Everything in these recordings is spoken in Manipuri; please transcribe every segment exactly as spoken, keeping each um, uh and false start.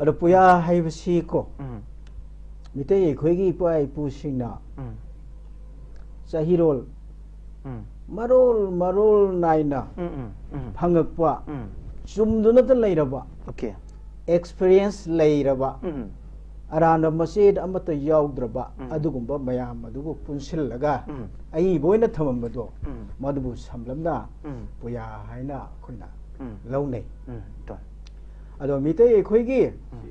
ꯑꯗꯣ ꯄꯨꯌꯥ ꯍꯥꯏꯕꯁꯤ ꯀꯣ, ꯎꯝ꯫ ꯃꯤꯇꯩ ꯑꯩꯈꯣꯏꯒꯤ ꯏꯄꯥ ꯏꯄꯨꯁꯤꯡꯅ ꯎꯝ꯫ ꯆꯍꯤꯔꯣꯜ ꯎꯝ꯫ ꯃꯔꯣꯜ ꯃꯔꯣꯜ ꯅꯥꯏꯅ ꯎꯝ, ꯎꯝ, ꯎꯝ꯫ ꯐꯪꯉꯛꯄ, ꯎꯝ꯫ ꯆꯨꯝꯗꯨꯅꯇ ꯂꯩꯔꯕ, ꯑꯣꯀꯦ꯫ ꯑꯦꯛꯁꯄꯤꯔꯤꯌꯦꯟꯁ ꯂꯩꯔꯕ, ꯎꯝ꯫ ꯑꯔꯥꯟꯕ ꯃꯆꯦꯠ ꯑꯃꯠꯇ ꯌꯥꯎꯗ꯭ꯔꯕ, ꯎꯝ꯫ ꯑꯗꯨꯒꯨꯝꯕ ꯃꯌꯥꯝ ꯑꯗꯨꯕꯨ ꯄꯨꯟꯁꯤꯜꯂꯒ ꯎꯝ꯫ ꯑꯏꯕ ꯑꯣꯏꯅ ꯊꯝꯃꯝꯕꯗꯣ, ꯎꯝ꯫ ꯃꯗꯨꯕꯨ ꯁꯝꯂꯞꯅ ꯎꯝ꯫ ꯄꯨꯌꯥ ꯍꯥꯏꯅ ꯑꯩꯈꯣꯏꯅ ꯎꯝ꯫ ꯂꯧꯅꯩ꯫ ꯎꯝ꯫ ꯇꯣ꯫ ꯑꯗꯣ ꯃꯤꯇꯩ ꯑꯩꯈꯣꯏꯒꯤ ꯎꯝ꯫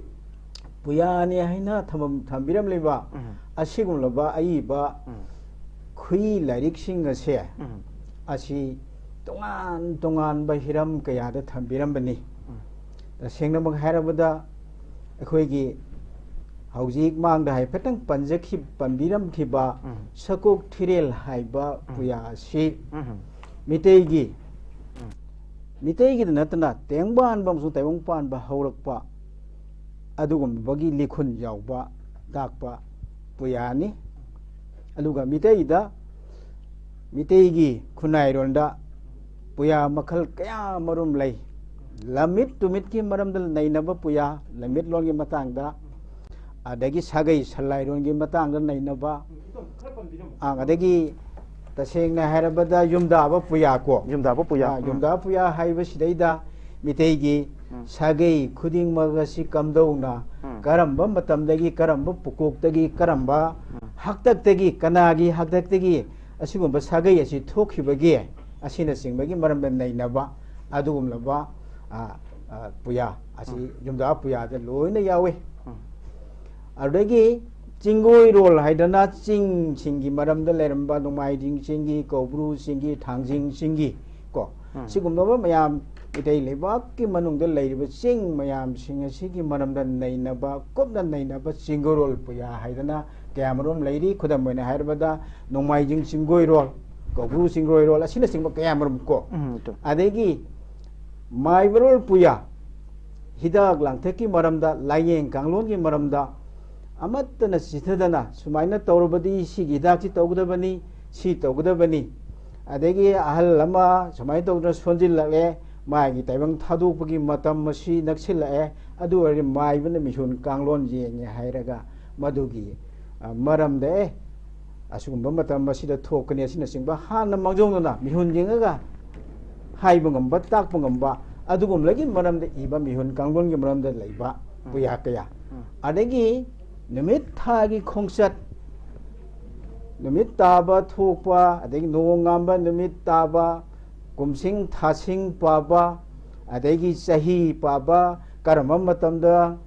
ꯄꯨꯌꯥꯅꯤ ꯍꯥꯏꯅ ꯊꯝꯃꯝ-, ꯊꯝꯕꯤꯔꯝꯂꯤꯕ ꯎꯝ꯫ ꯑꯁꯤꯒꯨꯝꯂꯕ ꯑꯏꯕ ꯎꯝ꯫ ꯈꯨꯏ ꯂꯥꯏꯔꯤꯛꯁꯤꯡ ꯑꯁꯦ ꯎꯝ꯫ ꯑꯁꯤ ꯇꯣꯉꯥꯟ ꯇꯣꯉꯥꯟꯕ ꯍꯤꯔꯝ ꯀꯌꯥꯗ ꯊꯝꯕꯤꯔꯝꯕꯅꯤ꯫ ꯎꯝ꯫ ꯇꯁꯦꯡꯅꯃꯛ ꯍꯥꯏꯔꯕꯗ ꯑꯩꯈꯣꯏꯒꯤ ꯍꯧꯖꯤꯛ ꯃꯥꯡꯗ ꯍꯥꯏꯐꯦꯠꯇꯪ ꯄꯟꯖꯈꯤ-, ꯄꯟꯕꯤꯔꯝꯈꯤꯕ ꯎꯝ꯫ ꯁꯀꯣꯛ ꯊꯤꯔꯦꯜ ꯍꯥꯏꯕ ꯎꯝ꯫ ꯄꯨꯌꯥ ꯑꯁꯤ ꯎꯝ꯫ ꯃꯤꯇꯩꯒꯤ, ꯎꯝ꯫ ꯃꯤꯇꯩꯒꯤꯗ ꯅꯠꯇꯅ ꯇꯦꯡꯕꯥꯟꯕ ꯑꯃꯁꯨꯡ ꯇꯥꯏꯕꯪꯄꯥꯟꯕ ꯍꯧꯔꯛꯄ ꯑꯗꯨꯒꯨꯝꯕꯒꯤ ꯂꯤꯈꯨꯟ ꯌꯥꯎꯕ ꯇꯥꯛꯄ ꯄꯨꯌꯥꯅꯤ꯫ ꯑꯗꯨꯒ ꯃꯤꯇꯩꯗ, ꯃꯤꯇꯩꯒꯤ ꯈꯨꯟꯅꯥꯏꯔꯣꯟꯗ ꯄꯨꯌꯥ ꯃꯈꯜ ꯀꯌꯥ ꯑꯃꯔꯣꯝ ꯂꯩ꯫ ꯂꯝꯃꯤꯠ ꯇꯨꯃꯤꯠꯀꯤ ꯃꯔꯝꯗ ꯅꯩꯅꯕ ꯄꯨꯌꯥ, ꯂꯝꯃꯤꯠꯂꯣꯟꯒꯤ ꯃꯇꯥꯡꯗ, ꯑꯗꯒꯤ ꯁꯥꯒꯩ ꯁꯂꯥꯏꯔꯣꯟꯒꯤ ꯃꯇꯥꯡꯗ ꯅꯩꯅꯕ, ꯑꯥ, ꯑꯗꯒꯤ ꯇꯁꯦꯡꯅ ꯍꯥꯏꯔꯕꯗ ꯌꯨꯝꯗꯥꯕ ꯄꯨꯌꯥ ꯀꯣ꯫ ꯌꯨꯝꯗꯥꯕ ꯄꯨꯌꯥ꯫ ꯑꯥ, ꯎꯝ꯫ ꯌꯨꯝꯗꯥꯕ ꯄꯨꯌꯥ ꯍꯥꯏꯕꯁꯤꯗꯩꯗ ꯃꯤꯇꯩꯒꯤ ꯎꯝ꯫ ꯁꯥꯒꯩ ꯈꯨꯗꯤꯡꯃꯛ ꯑꯁꯤ ꯀꯝꯗꯧꯅ, ꯎꯝ꯫ ꯀꯔꯝꯕ ꯃꯇꯝꯗꯒꯤ, ꯀꯔꯝꯕ ꯄꯨꯀꯣꯛꯇꯒꯤ, ꯀꯔꯝꯕ ꯎꯝ꯫ ꯍꯥꯛꯇꯛꯇꯒꯤ, ꯀꯅꯥꯒꯤ ꯍꯥꯛꯇꯛꯇꯒꯤ ꯑꯁꯤꯒꯨꯝꯕ ꯁꯥꯒꯩ ꯑꯁꯤ ꯊꯣꯛꯈꯤꯕꯒꯦ ꯑꯁꯤꯅꯆꯤꯡꯕꯒꯤ ꯃꯔꯝꯗ ꯅꯩꯅꯕ ꯑꯗꯨꯒꯨꯝꯂꯕ, ꯑ, ꯑ, ꯄꯨꯌꯥ ꯑꯁꯤ ꯎꯝ꯫ ꯌꯨꯝꯗꯥ ꯄꯨꯌꯥꯗ ꯂꯣꯏꯅ ꯌꯥꯎꯏ꯫ ꯎꯝ꯫ ꯑꯗꯨꯗꯒꯤ ꯆꯤꯡꯒꯣꯏꯔꯣꯜ ꯍꯥꯏꯗꯅ ꯆꯤꯡꯁꯤꯡꯒꯤ ꯃꯔꯝꯗ ꯂꯩꯔꯝꯕ ꯅꯣꯡꯃꯥꯏꯖꯤꯡ ꯆꯤꯡꯒꯤ, ꯀꯧꯕ꯭ꯔꯨ ꯆꯤꯡꯒꯤ, ꯊꯥꯡꯖꯤꯡ ꯆꯤꯡꯒꯤ ꯀꯣ, ꯎꯝ꯫ ꯁꯤꯒꯨꯝꯂꯕ ꯃꯌꯥꯝ ꯃꯤꯇꯩ ꯂꯩꯕꯥꯛꯀꯤ ꯃꯅꯨꯡꯗ ꯂꯩꯔꯤꯕ ꯆꯤꯡ ꯃꯌꯥꯝꯁꯤꯡ ꯑꯁꯤꯒꯤ ꯃꯔꯝꯗ ꯅꯩꯅꯕ, ꯀꯨꯞꯅ ꯅꯩꯅꯕ ꯆꯤꯡꯒꯣꯏꯔꯣꯜ ꯄꯨꯌꯥ ꯍꯥꯏꯗꯅ ꯀꯌꯥꯃꯔꯨꯝ ꯂꯩꯔꯤ꯫ ꯈꯨꯗꯝ ꯑꯣꯏꯅ ꯍꯥꯏꯔꯕꯗ ꯅꯣꯡꯃꯥꯏꯖꯤꯡ ꯆꯤꯡꯒꯣꯏꯔꯣꯜ, ꯀꯧꯕ꯭ꯔꯨ ꯆꯤꯡꯒꯣꯏꯔꯣꯜ ꯑꯁꯤꯅꯆꯤꯡꯕ ꯀꯌꯥꯃꯔꯨꯝ ꯀꯣ꯫ ꯎꯝ, ꯇꯨ꯫ ꯑꯗꯒꯤ ꯃꯥꯏꯕꯔꯣꯜ ꯄꯨꯌꯥ, ꯍꯤꯗꯥꯛ ꯂꯥꯡꯊꯛꯀꯤ ꯃꯔꯝꯗ, ꯂꯥꯏꯌꯦꯡ ꯀꯥꯡꯂꯣꯟꯒꯤ ꯃꯔꯝꯗ ꯑꯃꯠꯇꯅ ꯆꯤꯊꯗꯅ ꯁꯨꯃꯥꯏꯅ ꯇꯧꯔꯕꯗꯤ ꯁꯤꯒꯤ ꯍꯤꯗꯥꯛꯁꯤ ꯇꯧꯒꯗꯕꯅꯤ, ꯁꯤ ꯇꯧꯒꯗꯕꯅꯤ꯫ ꯑꯗꯒꯤ ꯑꯍꯜ ꯑꯃ ꯁꯨꯃꯥꯏꯅ ꯇꯧꯗꯅ ꯁꯣꯟꯖꯤꯜꯂꯛꯂꯦ, ꯃꯥꯒꯤ ꯇꯥꯏꯕꯪ ꯊꯥꯗꯣꯛꯄꯒꯤ ꯃꯇꯝ ꯑꯁꯤ ꯅꯛꯁꯤꯜꯂꯛꯑꯦ, ꯑꯗꯨ ꯑꯣꯏꯔꯗꯤ ꯃꯥꯏꯕꯅ ꯃꯤꯍꯨꯟ ꯀꯥꯡꯂꯣꯟ ꯌꯦꯡꯉꯦ ꯍꯥꯏꯔꯒ ꯃꯗꯨꯒꯤ ꯃꯔꯝꯗ, ꯑꯦ, ꯑꯁꯤꯒꯨꯝꯕ ꯃꯇꯝ ꯑꯁꯤꯗ ꯊꯣꯛꯀꯅꯤ ꯑꯁꯤꯅꯆꯤꯡꯕ ꯍꯥꯟꯅ ꯃꯥꯡꯖꯧꯅꯅ ꯃꯤꯍꯨꯟ ꯌꯦꯡꯉꯒ ꯍꯥꯏꯕ ꯉꯝꯕ, ꯇꯥꯛꯄ ꯉꯝꯕ, ꯑꯗꯨꯒꯨꯝꯕꯒꯤ ꯃꯔꯝꯗ ꯏꯕ ꯃꯤꯍꯨꯟ ꯀꯥꯡꯂꯣꯟꯒꯤ ꯃꯔꯝꯗ ꯂꯩꯕ ꯄꯨꯌꯥ ꯀꯌꯥ, ꯑꯗꯒꯤ ꯅꯨꯃꯤꯠ ꯊꯥꯒꯤ ꯈꯣꯡꯆꯠ, ꯅꯨꯃꯤꯠ ꯇꯥꯕ ꯊꯣꯛꯄ, ꯑꯗꯒꯤ ꯅꯣꯡꯉꯥꯟꯕ ꯅꯨꯃꯤꯠ ꯇꯥꯕ, ꯀꯨꯝꯁꯤꯡ ꯊꯥꯁꯤꯡ ꯄꯥꯕ, ꯑꯗꯒꯤ ꯆꯍꯤ ꯄꯥꯕ, ꯀꯔꯝꯕ ꯃꯇꯝꯗ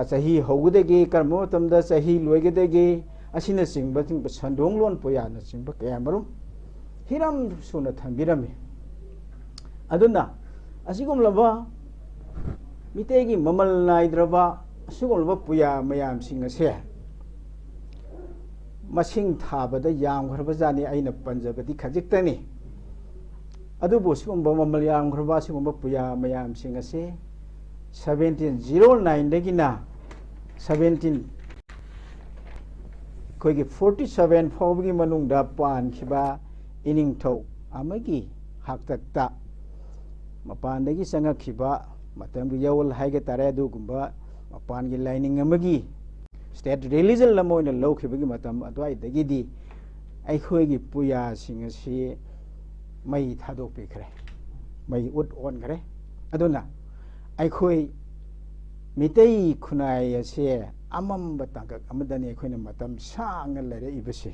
ꯆꯍꯤ ꯍꯧꯒꯗꯒꯦ, ꯀꯔꯝꯕ ꯃꯇꯝꯗ ꯆꯍꯤ ꯂꯣꯏꯒꯗꯒꯦ, ꯑꯁꯤꯅꯆꯤꯡꯕꯁꯤꯡ ꯁꯟꯗꯣꯡꯂꯣꯟ ꯄꯨꯌꯥꯅꯆꯤꯡꯕ ꯀꯌꯥ ꯃꯔꯨꯝ ꯍꯤꯔꯝ ꯁꯨꯅ ꯊꯝꯕꯤꯔꯝꯃꯤ꯫ ꯑꯗꯨꯅ ꯑꯁꯤꯒꯨꯝꯂꯕ ꯃꯤꯇꯩꯒꯤ ꯃꯃꯜ ꯅꯥꯏꯗ꯭ꯔꯕ ꯑꯁꯤꯒꯨꯝꯂꯕ ꯄꯨꯌꯥ ꯃꯌꯥꯝꯁꯤꯡ ꯑꯁꯦ ꯃꯁꯤꯡ ꯊꯥꯕꯗ ꯌꯥꯝꯈ꯭ꯔꯕ ꯖꯥꯠꯅꯤ꯫ ꯑꯩꯅ ꯄꯟꯖꯕꯗꯤ ꯈꯖꯤꯛꯇꯅꯤ꯫ ꯑꯗꯨꯕꯨ ꯁꯤꯒꯨꯝꯕ ꯃꯃꯜ ꯌꯥꯝꯈ꯭ꯔꯕ ꯁꯤꯒꯨꯝꯕ ꯄꯨꯌꯥ ꯃꯌꯥꯝꯁꯤꯡ ꯑꯁꯤ ꯁꯕꯦꯟꯇꯤꯟ ꯖꯤꯔꯣ ꯅꯥꯏꯟꯗꯒꯤꯅ ꯁꯕꯦꯟꯇꯤꯟ, ꯑꯩꯈꯣꯏꯒꯤ ꯐꯣꯔꯇꯤ ꯁꯕꯦꯟ ꯐꯥꯎꯕꯒꯤ ꯃꯅꯨꯡꯗ ꯄꯥꯟꯈꯤꯕ ꯏꯅꯤꯡꯊꯧ ꯑꯃꯒꯤ ꯍꯥꯛꯇꯛꯇ ꯃꯄꯥꯟꯗꯒꯤ ꯆꯪꯉꯛꯈꯤꯕ ꯃꯇꯝꯒꯤ ꯌꯥꯑꯣꯜ ꯍꯥꯏꯒ ꯇꯥꯔꯦ, ꯑꯗꯨꯒꯨꯝꯕ ꯃꯄꯥꯟꯒꯤ ꯂꯥꯏꯅꯤꯡ ꯑꯃꯒꯤ ꯁ꯭ꯇꯦꯠ ꯔꯤꯂꯤꯖꯟ ꯑꯃ ꯑꯣꯏꯅ ꯂꯧꯈꯤꯕꯒꯤ ꯃꯇꯝ ꯑꯗꯨꯋꯥꯏꯗꯒꯤꯗꯤ ꯑꯩꯈꯣꯏꯒꯤ ꯄꯨꯌꯥꯁꯤꯡ ꯑꯁꯤ ꯃꯩ ꯊꯥꯗꯣꯛꯄꯤꯈ꯭ꯔꯦ, ꯃꯩ ꯎꯠ ꯑꯣꯟꯈ꯭ꯔꯦ꯫ ꯑꯗꯨꯅ ꯑꯩꯈꯣꯏ ꯃꯤꯇꯩ ꯈꯨꯟꯅꯥꯏ ꯑꯁꯦ ꯑꯃꯝꯕ ꯇꯥꯡꯀꯛ ꯑꯃꯗꯅꯤ ꯑꯩꯈꯣꯏꯅ ꯃꯇꯝ ꯁꯥꯡꯅ ꯂꯩꯔꯛꯏꯕꯁꯦ꯫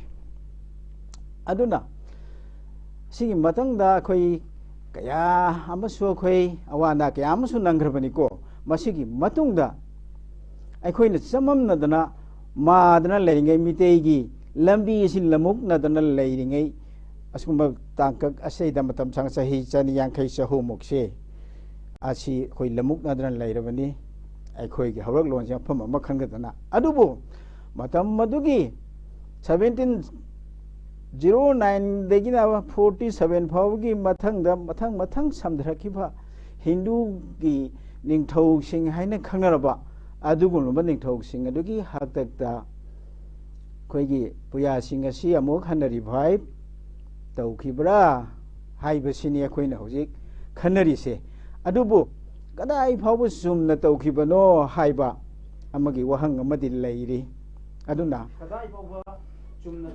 ꯑꯗꯨꯅ ꯁꯤꯒꯤ ꯃꯇꯨꯡꯗ ꯑꯩꯈꯣꯏ ꯀꯌꯥ ꯑꯃꯁꯨ, ꯑꯩꯈꯣꯏ ꯑꯋꯥ ꯑꯅꯥ ꯀꯌꯥ ꯑꯃꯁꯨ ꯅꯪꯈ꯭ꯔꯕꯅꯤꯀꯣ꯫ ꯃꯁꯤꯒꯤ ꯃꯇꯨꯡꯗ ꯑꯩꯈꯣꯏꯅ ꯆꯃꯝꯅꯗꯅ ꯃꯥꯗꯅ ꯂꯩꯔꯤꯉꯩ, ꯃꯤꯇꯩꯒꯤ ꯂꯝꯕꯤ ꯑꯁꯤ ꯂꯃꯨꯛꯅꯗꯅ ꯂꯩꯔꯤꯉꯩ, ꯑꯁꯤꯒꯨꯝꯕ ꯇꯥꯡꯀꯛ ꯑꯁꯤꯗ ꯃꯇꯝ ꯁꯥꯡ, ꯆꯍꯤ ꯆꯅꯤ ꯌꯥꯡꯈꯩ, ꯆꯍꯨꯝꯃꯨꯛꯁꯦ ꯑꯁꯤ ꯑꯩꯈꯣꯏ ꯂꯃꯨꯛꯅꯗꯅ ꯂꯩꯔꯕꯅꯤ ꯑꯩꯈꯣꯏꯒꯤ ꯍꯧꯔꯛꯂꯣꯟꯁꯦ ꯃꯐꯝ ꯑꯃ ꯈꯟꯒꯗꯅ꯫ ꯑꯗꯨꯕꯨ ꯃꯇꯝ ꯑꯗꯨꯒꯤ ꯁꯕꯦꯟꯇꯤꯟ ꯖꯤꯔꯣ ꯅꯥꯏꯟꯗꯒꯤꯅ ꯐꯣꯔꯇꯤ ꯁꯕꯦꯟ ꯐꯥꯎꯕꯒꯤ ꯃꯊꯪꯗ ꯃꯊꯪ ꯃꯊꯪ ꯁꯝꯊꯔꯛꯈꯤꯕ ꯍꯤꯟꯗꯨꯒꯤ ꯅꯤꯡꯊꯧꯁꯤꯡ ꯍꯥꯏꯅ ꯈꯪꯅꯔꯕ ꯑꯗꯨꯒꯨꯝꯂꯕ ꯅꯤꯡꯊꯧꯁꯤꯡ ꯑꯗꯨꯒꯤ ꯍꯥꯛꯇꯛꯇ ꯑꯩꯈꯣꯏꯒꯤ ꯄꯨꯌꯥꯁꯤꯡ ꯑꯁꯤ ꯑꯃꯨꯛ ꯍꯟꯅ ꯔꯤꯚꯥꯏꯚ ꯇꯧꯈꯤꯕ꯭ꯔꯥ ꯍꯥꯏꯕꯁꯤꯅꯤ ꯑꯩꯈꯣꯏꯅ ꯍꯧꯖꯤꯛ ꯈꯟꯅꯔꯤꯁꯦ꯫ ꯑꯗꯨꯕꯨ ꯀꯗꯥꯏ ꯐꯥꯎꯕ ꯆꯨꯝꯅ ꯇꯧꯈꯤꯕꯅꯣ ꯍꯥꯏꯕ ꯑꯃꯒꯤ ꯋꯥꯍꯪ ꯑꯃꯗꯤ ꯂꯩꯔꯤ꯫ ꯑꯗꯨꯅ ꯀꯗꯥꯏ ꯐꯥꯎꯕ ꯆꯨꯝꯅ